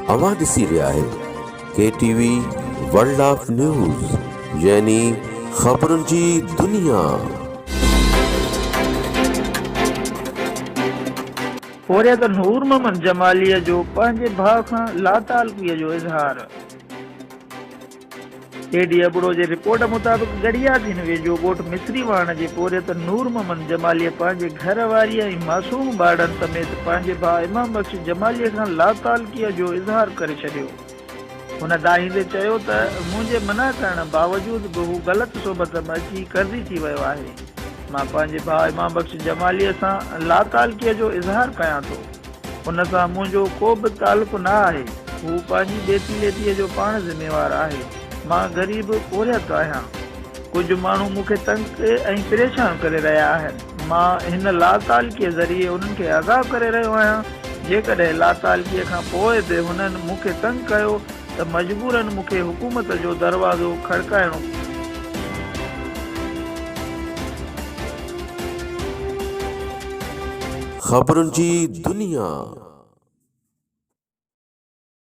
اوهان ڏسي رهيا آهيو K T V world of news يعني خبرن جي دنيا. پورهيت نور محمد جماليء جو پنهنجي ڀاء کان لاتعلقيء جو اظهار. اي ڊي ابڙو جي رپورٽ مطابق ڳڙهياسين ويجهو ڳوٺ مصري واهڻ جي پورهيت نور محمد جماليء پنهنجي گهر واريء ۽ معصوم ٻارڙن سميت پنهنجي ڀاء امام بخش جماليء کان لاتعلقيء جو اظهار ڪري ڇڏيو. هن دانهيندي چيو ته منهنجي منع ڪرڻ باوجود به هو غلط صحبت م اچي قرضي ٿي ويو آهي. مان پنهنجي ڀاء امام بخش جماليء سان لاتعلقيء جو اظهار ڪيان ٿو. ان سان منهنجو ڪو به تعلق نه آهي. هو پنهنجي ڏيتي ليتيء جو پاڻ ذميوار آهي. مان غريب پورهيت آهيان. ڪجهه ماڻهو مون کي تنگ ۽ پريشان ڪري رهيا آهن. مان هن لاتعلقيء ذريعي انهن کي آگاهه ڪري رهيو آهيان. جيڪڏهن لاتعلقيء کان پوء به هنن مون کي تنگ ڪيو ته مجبوراً مون کي حڪومت جو دروازو کڙڪائڻو خبرن جي دنيا.